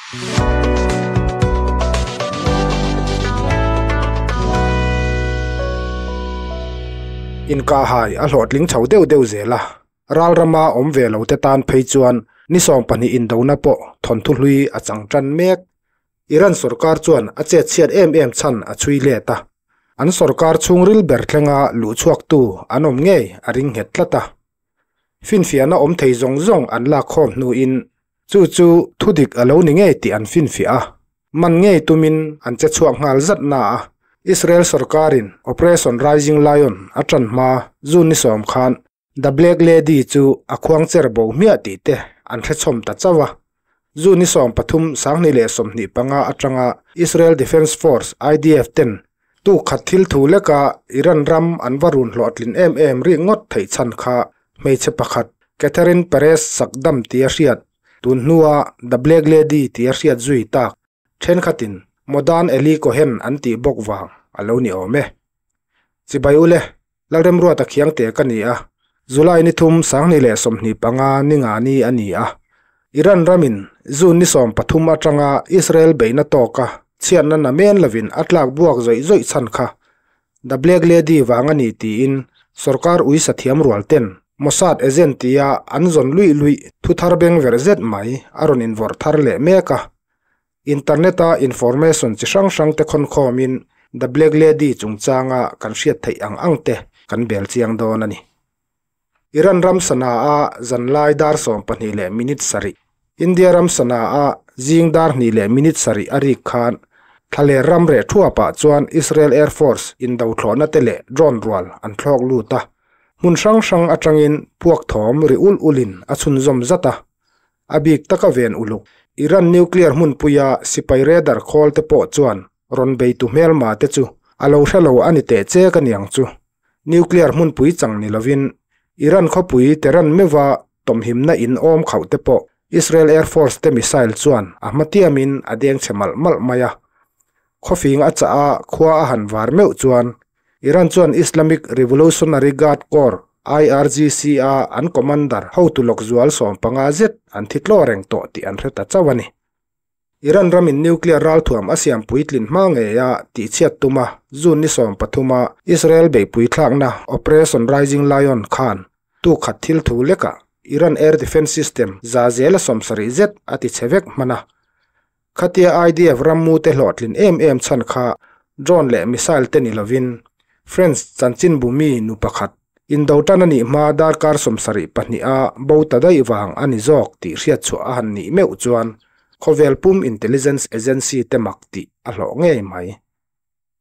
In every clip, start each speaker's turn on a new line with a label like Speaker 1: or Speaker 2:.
Speaker 1: Inkahhai a hlawhtling chho deuh deuh zel a, ral rama awm ve lo te tan phei chuan ni sawmpahnih indona pawh thawnthu hlui a chang tan mek. Iran sorkar chuan a chet chhiat em em chhan a chhui let a, an sorkar chhungril ber thlenga luhchhuaktu an awm ngei a ring nghet tlat a. Finfiahna awm thei zawng zawng an lak khawm hnuin chu chu thudik a lo ni ngei tih an finfiah a, man ngei tumin an che chhuak nghal zat na a. Israel sorkarin Operation Rising Lion a tan hma June ni sawm khan The Black Lady chu a khuang cher bo hmiah tih te an hrechhawm ta chauh a. June ni 13, 2025 atanga Israel Defense Force, IDF, ten tuk khat thil thu leka Iran ram an va run hlawhtlin em em rik ngawt theih chhan kha hmeichhe pakhat Catherine Perez Sakdam tia hriat, tun hnua The Black Lady tia hriat zui tak thenkhatin Modern Eli Cohen an tih bawk vang a lo ni awm e. Chibai ule, Lalremruata Khiangte ka ni a, July ni thum 2025 ni nga ni a ni a. Iran ramin June ni 13 atanga Israel beihna tawka chhiatna namen lovin a tlak buak zawih zawih chhan kha The Black Lady vang a ni tiin sorkar uisa thiam rual ten Mossad agent tia an zawn luih luih thu thar beng verh zet mai a rawn invawrh thar leh mek a. Internet-a information chi hrang hrang te khawnkhawmin The Black Lady chungchanga kan hriat theih ang ang te kan bel chiang dawn a ni. Iran ram sana-a zanlai dar 12 leh minute 7, India ram sana-a zing dar 2 leh minute 7 a rik khan thlaler ram reh thuapah chuan Israel Air Force indo thlawhna te leh drone rual an thlawk lut a. Hmun hrang hrang atangin puak thawm ri ul ulin a chhunzawm zat a. A bik taka ven uluk. Iran nuclear hmunpuia sipai radar khawl te pawh chuan rawn beitu hmelma te chu a lo hre lo a ni teh che ka niang chu. Nuclear hmunpui chang ni lovin Iran khawpui Tehran meuha tawmhimna in awm khauh te pawh Israel Air Force te missile chuan a hmatiamin a deng chhe malh malh mai a. Khawfing a chah a khua a han var meuh chuan Iran chuan Islamic Revolutionary Guard Corps, IRGC, a an commander hotu lawk zual 15 zet an thi tlaw reng tawh tih an hre ta chauh a ni. Iran ramin nuclear ralthuam a siam puitlin hma ngei a tihchhiat tuma June ni 13 a Israel beihpui thlakna Operation Rising Lion khan tuk khat thil thu lekah Iran air defence system za zela 70 zet a ti chhe vek hman a. Khatia IDF rammu te hlawhtlin em em chhan kha drone leh missile te ni lovin French chanchinbu mi nu pakhat indo tan a nih hma darkar 72 a bo ta daih vang a ni zawk tih hriat chhuah a han nih meuh chuan khawvel pum intelligence agency te mak tih a hlawh ngei mai.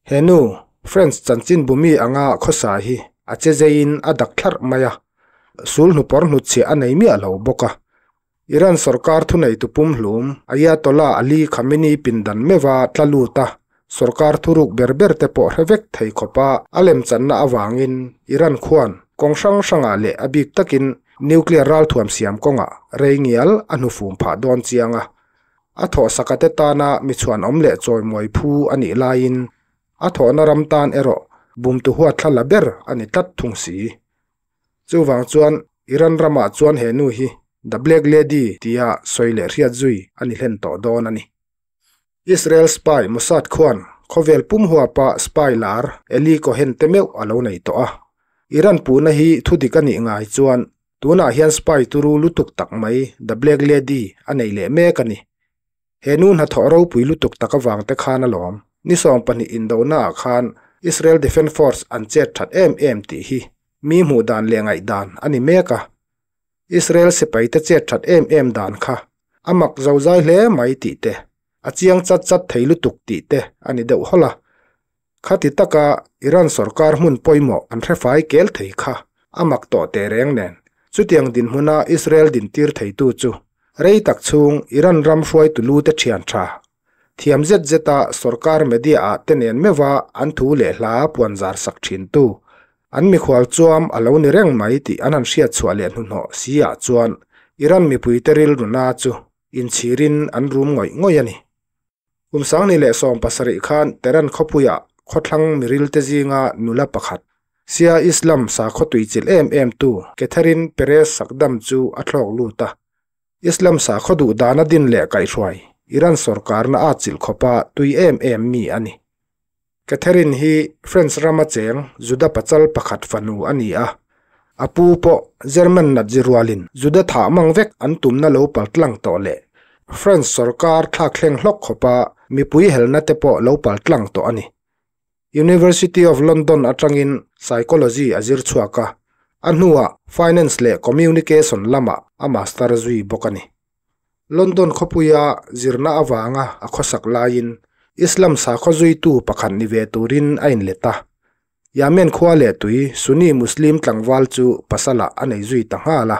Speaker 1: He nu French chanchinbu mi anga khawsa hi a che zeiin a dak thlarh mai a, sul hnupawr hnutchhiah a nei miah lo bawk a. Iran sorkar thuneitu pumhlum Ayatollah Ali Khamenei pindan meuha tla lut a, sorkar thuruk ber ber te pawh hre vek thei khawpa a lemchanna avangin Iran khuan kawng hrang hrangah leh a bik takin nuclear ralthuam siam kawngah rei ngial a hnufum phah dawn chiang a. A thawhsaka te tana mi chhuanawm leh chawimawi phu a nih laiin a thawhna ram tan erawh bumtu huat thla la ber a ni tlat thung si. Chuvang chuan Iran ramah chuan he nu hi The Black Lady tia sawi leh hriat zui a ni hlen tawh dawn a ni. Israel spy Mossad khuan khawvel pum huapa spy lar Eli Cohen te meuh a lo nei tawh a. Iran puhna hi thudik a nih ngai chuan tunah hian spy turu lutuk tak mai The Black Lady a nei leh mek a ni. He nu hnathawh ropui lutuk tak avang te khan alawm ni 12 indona ah khan Israel Defence Force an chet that em em tih hi mi hmuh dan leh ngaih dan a ni mek a. Israel sipai te chet that em em dan kha a mak zozai hle mai tih te, a chiang chat chat thei lutuk tih te a ni deuh hawlh a. Khati taka Iran sorkar hmun pawimawh an hrefai kel thei kha a mak tawh teh reng nen. Chutiang dinhmuna Israel dintir theitu chu rei tak chhung Iran ram hruaitu lu te thian tha. Thiam zet zeta sorkar media ah te nen meuha an thu leh hla puanzar sak thin tu. An mikhual chuam a lo ni reng mai tih an han hriat chhuah leh hnuhnawh si ah chuan Iran mipui te rilruna chu inchhirin an rum ngawih ngawih a ni. Kum 2017 khan Tehran khawpuiah khawthlang miril te zinga nula pakhat Shia Islam sakhaw tuichilh em em tu Catherine Perez Sakdam chu a thlawk lut a. Islam sakhaw duh dana din leh kaihhruai Iran sorkarna atchilh khawpa tui em em mi a ni. Catherine hi French rama cheng Juda pachal pakhat fanu a ni a, a pu pawh German Nazi rualin Juda thah mang vek an tumna lo paltlang tawh leh French sorkar thlakthleng hlawk khawpa mipui helna te pawh lo paltlang tawh a ni. University of London atangin Psychology a zir chhuak a, a hnuah Finance leh Communication lamah a master zui bawk a ni. London khawpuia zirna avanga a khawsak laiin Islam sakhaw zuitu pakhat ni ve turin a inlet a. Yemen khua leh tui Sunni Muslim tlangval chu pasalah a nei zui ta nghal a.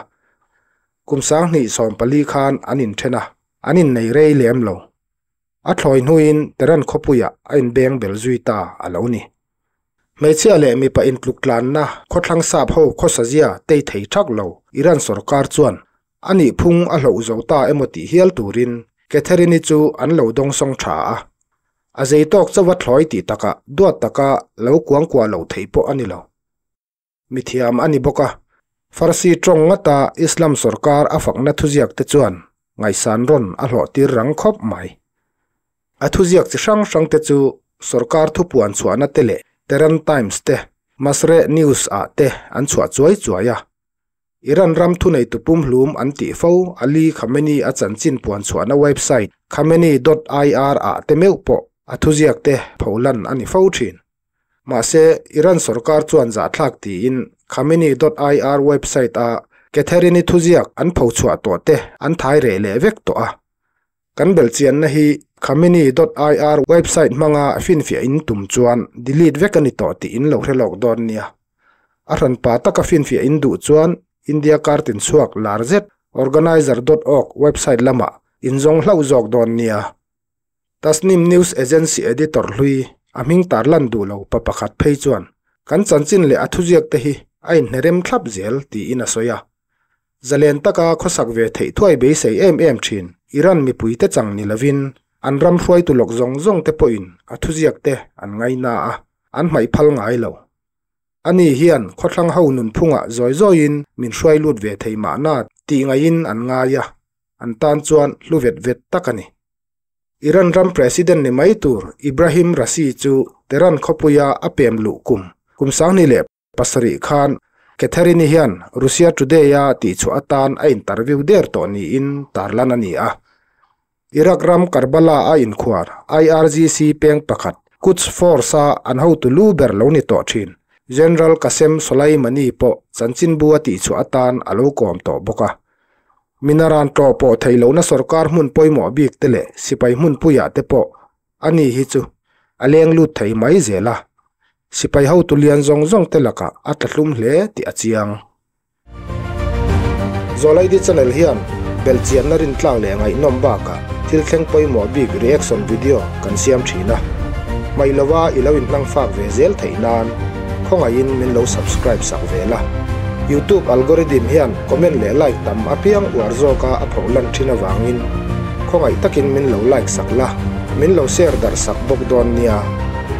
Speaker 1: Kum 2014 khan an inthen a, an innei rei lem lo. A thlawi hnuin Tehran khawpuiah a inbeng bel zui ta a lo ni. Hmeichhia leh mipa intluktlanna khawthlang sap ho khawsazia tei thei thak lo Iran sorkar chuan a nihphung a hloh zo ta emaw tih hial turin Catherine-i chu an lo dawngsawng tha a. A zei tawk chauha thlawi tih takah duat taka lo kuangkuah loh theih pawh a ni lo. Mithiam a ni bawk a, Farsi tawng ngata Islam sorkar a fakna thuziak te chuan ngaihsan rawn a hlawhtir rang khawp mai. A thuziak chi hrang hrang te chu sorkar thupuan chhuahna te leh Tehran Times te, Masreh News ah te an chhuah chuai chuai a. Iran ram thuneitu pumhlum an tih fo Ali Khamenei a chanchin puan chhuahna website Khamenei dot ir ah te meuh pawh a thuziak te pholan a ni fo thin. Mahse, Iran sorkar chuan zahthlak tiin Khamenei dot ir website a Catherine-i thuziak an phochhuah tawh te an thai reh leh vek tawh a. Kan belhchianna hi Khamenei dot ir website hmanga finfiah in tum chuan delete vek a ni tawh tih in lo hre lawk dawn nia. A hranpa taka finfiah in duh chuan India kartin chhuak lar zet organizer dot org website lamah in zawng hlauh zawk dawn nia. Tasnim News Agency Editor hlui a hming tarlan duh lo pa pakhat phei chuan kan chanchin leh a thuziak te hi a inhnerem thlap zel tiin a sawi a. Zalen taka khawsak ve theih thuai beisei em em thin Iran mipui te chang ni lovin an ram hruaitu lawk zawng zawng te pawhin a thuziak te an ngaina a, an hmaih phal ngai lo. Ani hian khawthlang ho nunphungah zawi zawiin min hruai lut ve thei mahna tih ngaihin an ngai a, an tan chuan hlu vet vet tak a ni. Iran ram President ni mai tur Ibrahim Raisi chu Tehran khawpuia a pem luh kum kum 27 khan Catherine-i hian Russia Today-a tihchhuah atan a interview der tawh niin tarlan a ni a. Iraq ram Karbala a inkhuar IRGC peng pakhat Quds Force-a an hotu lu ber lo ni tawh thin General Qasem Soleimani pawh chanchinbu a tihchhuah atan a lo kawm tawh bawk a. Minaran tlawh pawh theih lohna sorkar hmun pawimawh bik te leh sipai hmunpuiah te pawh a ni hi chu a leng lut thei mai zel a, sipai hotu lian zawng zawng te lakah a tla hlum hle tih a chiang. Zawlaidi channel hian belhchianna rintlak leh ngaihnawm bakah thil thleng pawimawh bik reaction video kan siam thin a, hmaih lova i lo inhmang fak ve zel theih nan khawngaihin min lo subscribe sak ve la. Youtube algorithm hian comment leh like tam apiang uar zawka a phoh lan thin avangin khawngaih takin min lo like sak la, min lo share darh sak bawk dawn nia.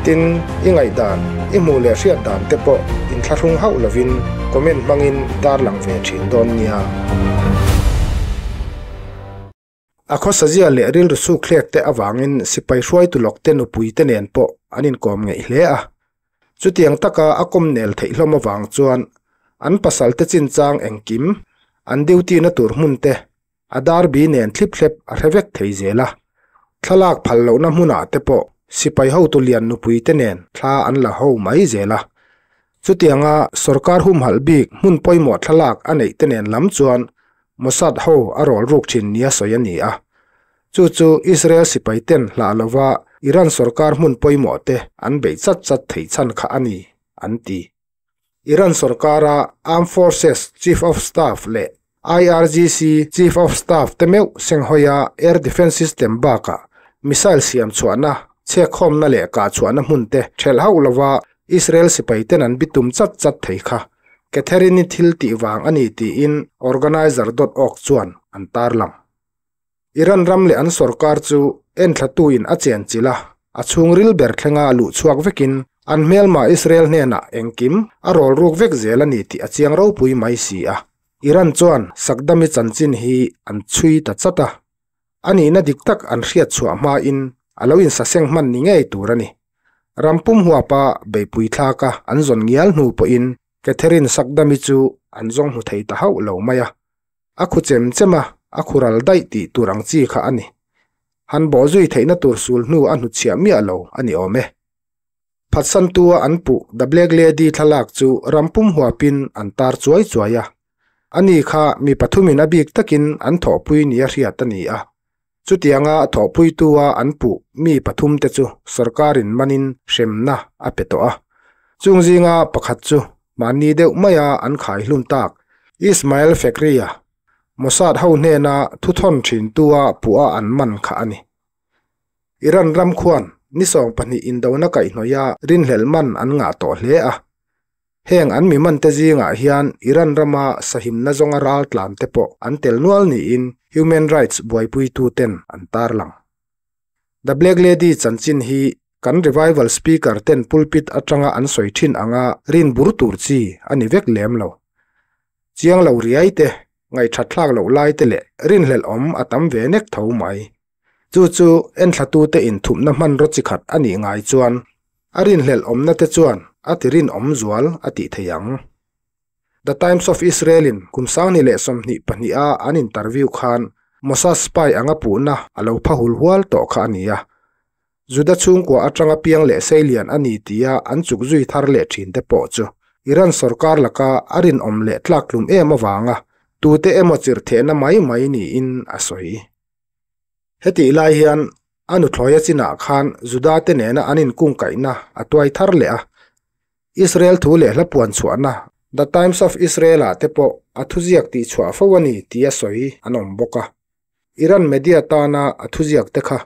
Speaker 1: Tin, i ngaihdan, i hmuh leh hriat dan te pawh inthlahrung hauh lovin comment hmangin tarlang ve thin dawn nia. A khawsazia leh rilru sukthlek te avangin sipai hruaitu lawk te nupui te nen pawh an inkawm ngeih hle a. Chutiang taka a kawm nel theih hlawm avang chuan an pasal te chinchang engkim, an duty na tur hmun te, a darbi nen thlip thlep a hre vek thei zel a. Thlalak phal lohna hmunah te pawh sipai hotu lian nupui te nen thla an la ho mai zel a. Chutianga sorkar humhalh bik hmun pawimawh thlalak a neih te nen lam chuan Mossad ho a rawl ruk thin nia sawi a ni a. Chu chu Israel sipai ten hlah lova Iran sorkar hmun pawimawh te an beih chat chat theih chhan kha a ni, an ti. Iran sorkara Armed Forces Chief of Staff leh IRGC Chief of Staff te meuh senghawia air defence system bakah missile siam chhuahna, chhekkhawmna leh kahchhuahna hmun te thelh hauh lova Israel sipai ten an bitum chat chat thei kha Catherine-i thil tih vang a ni tiin organizer dot org chuan an tarlang. Iran ram leh an sorkar chu enthlatuin a chenchilh a, a chhungril ber thlenga luh chhuak vekin an hmelma Israel hnenah engkim a rawl ruk vek zel a ni tih a chiang ropui mai si a. Iran chuan Saddam-i chanchin hi an chhui ta chat a. A nihna dik tak an hriat chhuah hmain a lo insaseng hman ni ngei tur a ni. Ram pum huapa beihpui thlaka an zawn ngial hnu pawhin Catherine Sakdami chu an zawng hmu thei ta hauh lo mai a. A khu chem chem a, a khu ral daih tih tur ang chi kha a ni. Han bawhzui theihna tur sul hnu a hnutchhiah miah lo a ni awm e. Phatsantua an puh The Black Lady thlalak chu ram pum huapin an tar chuai chuai a. Ani kha mi pathumin a bik takin an thawhpui nia hriat a ni a. Chutianga thawhpuitua an puh mi pathumte chu sorkarin manin hremna a pe tawh a. Chung zinga pakhat chu mahni deuh maia an khai hlum tak Ismael Fekri-a Mossad ho hnena thuthawn thintua puha an man kha a ni. Iran ram khuan ni 20 indona kaihhnawih a rinhlelh man an ngah tawh hle a. Heng an mi man te zingah hian Iran rama sahimna zawnga ral tlan te pawh an tel nual niin human rights buaipuitu ten an tarlang. The Black Lady chanchin hi kan revival speaker ten pulpit atanga an sawi thin anga rin bur tur chi a ni vek lem lo. Chiang lo riai te, ngaihthat thlak loh lai te leh rinhlelh awm a tam ve nek tho mai. Chu chu enthlatute inthupna hmanraw chi khat a nih ngai chuan a rinhlelh awmna te chuan a ti rinawm zual a tih thei ang. The Times of Israel-in kum 2022 a an interview khan Mossad spy anga puhna a lo pha hul hual tawh kha a ni a. Juda chhungkua atanga piang leh seilian a ni tia an chuk zui thar leh thin te pawh chu Iran sorkar laka a rinawm leh tlaktlum em avanga tute emaw chirhthehna mai mai niin a sawi. Hetih lai hian a nuthlawia chinah khan Juda te nena an inkungkaihna a tuai thar leh a. Israel thu leh hla puan chhuahna The Times of Israel-ah te pawh a thuziak tih chhuah fo a ni tia sawi an awm bawk a. Iran media tana a thuziak te kha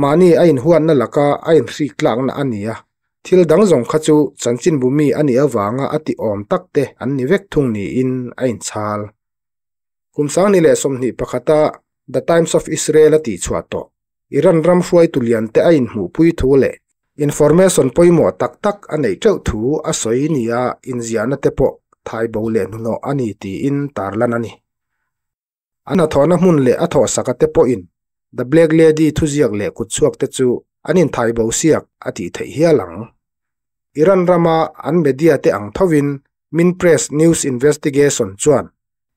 Speaker 1: mahni a inhuatna laka a inhrik tlakna a ni a, thil dang zawng kha chu chanchinbu mi a nih avanga a tih awm tak te an ni vek thung niin a inchhal. Kum 2021 a The Times of Israel a tihchhuah tawh Iran ram hruaitu lian te a inhmuhpui thu leh information pawimawh tak tak a neih teuh thu a sawi nia inziahna te pawh thaibo leh hnuhnawh a ni tiin tarlan a ni. A hnathawhna hmun leh a thawhsaka te pawhin The Black Lady thuziak leh kutchhuak te chu an inthaibo siak a tih theih hial ang. Iran rama an media te ang thovin Minpress News Investigation chuan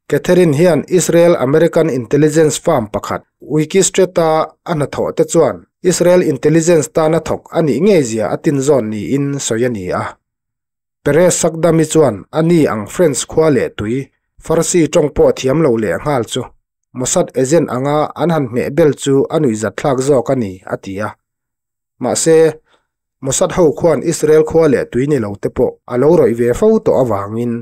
Speaker 1: Catherine hian Israel-American intelligence firm pakhat Wikistrat-a a hnathawh te chuan Israel intelligence tana thawk a nih ngei zia a tinzawn niin sawi a ni a. Perez Sakdami chuan a ni ang French khua leh tui, Farsi tawng pawh thiam lo leh nghal chu Mossad agent anga an han hmeh bel chu a nuihzatthlak zawk a ni, a ti a. Mahse, Mossad ho khuan Israel khua leh tui ni lo te pawh a lo rawih ve fo tawh avangin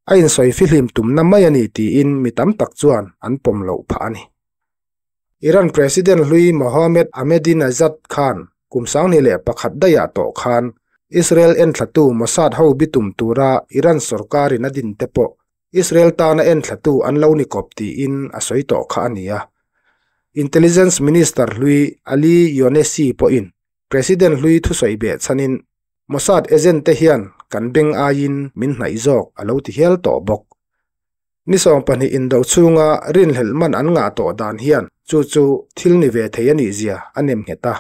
Speaker 1: a insawi fihlim tumna mai a ni tiin mi tam tak chuan an pawm loh phah a ni. Iran President hlui Mohammad Ahmadinejad khan kum 2001 daihah tawh khan Israel enthlatu Mossad ho bitum tura Iran sorkarin a din te pawh Israel tana enthlatu an lo ni kawp tiin a sawi tawh kha a ni a. Intelligence Minister hlui Ali Younesi pawhin President hlui thusawi beh chhanin Mossad agent te hian kan beng aiin min hnaih zawk a lo ti hial tawh bawk. Ni 20 indo chhunga rinhlelh man an ngah tawh dan hian chu chu thil ni ve thei a nih zia a nem nghet a.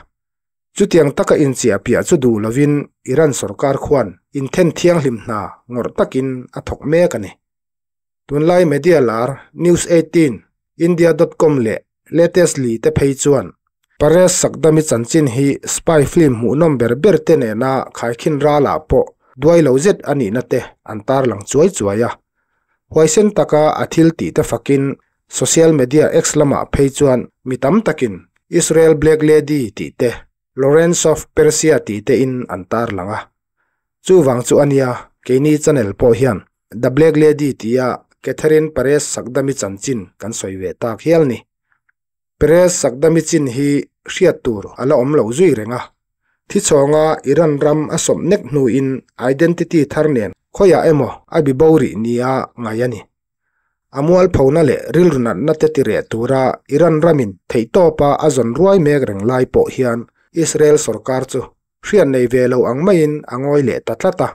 Speaker 1: Chutiang taka inchiah piah chu duh lovin Iran sorkar khuan inthen thianghlim hna ngawrh takin a thawk mek a ni. Tunlai media lar News 18, India dot com leh Latestly te phei chuan Paresh Sakdami chanchin hi spy film hmuhnawm ber ber te nena khaikhin ralah pawh duai lo zet a nihna te an tarlang chuai chuai a. Huaisen taka a thil tih te fakin social media X lamah phei chuan mi tam takin Israel Black Lady tih te, Lawrence of Persia tih te in an tarlang a. Chuvang chu a nia, keini channel pawh hian The Black Lady tia Catherine Paresh Sakdami chanchin kan sawi ve tak hial ni. Paresh Sakdami chin hi hriat tur a la awm lo zui reng a. Thichhawnga Iran ram a sawmh nek hnuin identity thar nen khawiah emaw a bi bo rih nia ngai a ni. A mualphona leh rilru natna te ti reh tura Iran ramin theihtawpa a zawn ruai mek reng lai pawh hian Israel sorkar chu hriat nei ve lo ang maiin a ngawi leh ta tlat a.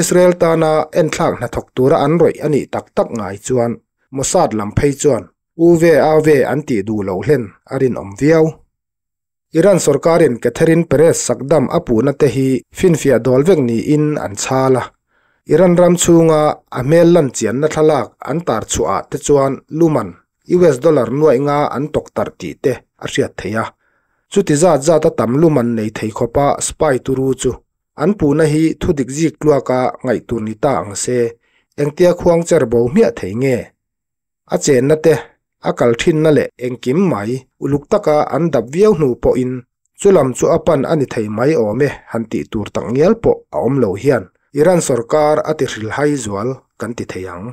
Speaker 1: Israel tana enthlak hnathawk tura an rawih a nih tak tak ngai chuan Mossad lam phei chuan U ve au ve an tih duh loh hlen a rinawm viau. Iran sorkarin Catherine Perez sakdam a puhna te hi finfiah dawl vek niin an chhal a. Iran ram chhunga a hmel lan chianna thlalak an tar chhuah ah te chuan luman US dollar nuaih nga an tawk tarh tih te a hriat theih a. Chuti zat zat a tam luman nei thei khawpa spy turu chu an puhna hi thudik zik tluaka ngaihtur ni ta ang se, engtia khuang cher bo hmiah thei nge? A chenna te, a kal thinna leh engkim mai uluk taka an dap viau hnu pawhin chulam chu a pan a ni thei mai awm e han tih tur tak ngial pawh a awm lo hian Iran sorkar a ti hrilhai zual kan ti thei ang.